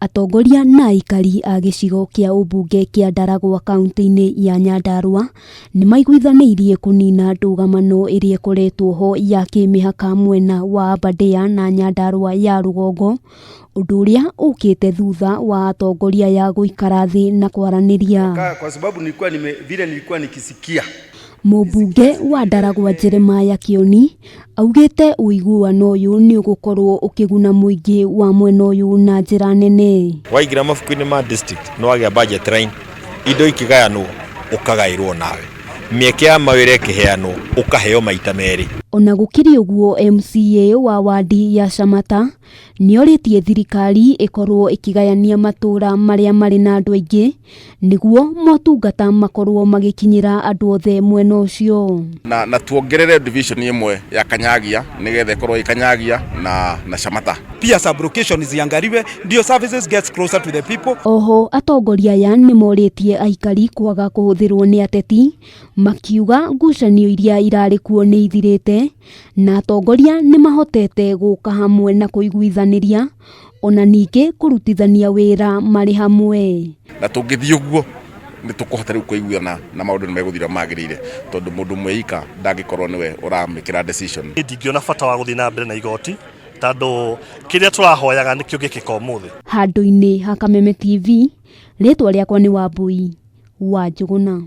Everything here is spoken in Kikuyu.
Atongoria na aikari a gĩcigo kĩa ũmbunge kĩa Ndaragwa kaunti-inĩ ya Nyandarua nĩ maiguithanĩirie kũnina ndũgamano ĩrĩa ĩkoretwo ho ya kĩmĩhaka mwena wa Aberdare na Nyandarua ya rũgongo, ũndũ ũrĩa ũkĩte thutha wa atongoria aya gũikara thĩ na kwaranĩria. Kwa sababu nilikuwa nime, vile nilikuwa nikisikia Mũmbunge wa Ndaragwa Jeremiah Kĩoni augĩte ũiguano ũyũ nĩ ũgũkorwo ũkĩguna mũingĩ wa mwena ũyũ na njĩra nene. Waingĩra mabuku-inĩ ma district nĩ wagĩa budget line, indo ikĩgayanwo ũkagaĩrwo nawe, mĩeke ya mawĩra ĩkĩheanwo ũkaheo maita merĩ. Ona gũkĩrĩ ũguo, MCA wa wadi ya Shamata nĩorĩtie thirikari ĩkorwo ĩkĩgayania matũra marĩa marĩ na andũ aingĩ nĩguo motungata makorwo magĩkinyĩra andũ othe mwena ũcio. Na tuongerere division ĩmwe ya Kanyagia nigetha ĩkorwo ĩ Kanyagia na Shamata. Pia sub-location ziangaliwe ndio services gets closer to the people. Oho atongoria aya nĩmorĩtie aikari kwaga kũhũthĩrwo nĩ ateti, makiuga ngucanio iria irarĩ kuo nĩ ithirĩte na atongoria nĩ mahotete gũka hamwe na kũiguithanĩria ona ningĩ kũrutithania wĩra marĩ hamwe. Na tũngĩthiĩ ũguo nĩ tũkũhota rĩu kũiguana na maũndũ nĩ megũthira magĩrĩire, tondũ mũndũ ũmwe ika ndangĩkorwo nĩwe ũramĩkĩra decision. Ndingĩona bata wa gũthiĩ na mbere na igoti, tondũ kĩrĩa tũrahoyaga nĩkĩo gĩkĩka ũmũthĩ. Handũ-inĩ ha Kameme TV, rĩtwa rĩakwa nĩ Wambui wa Njũgũna.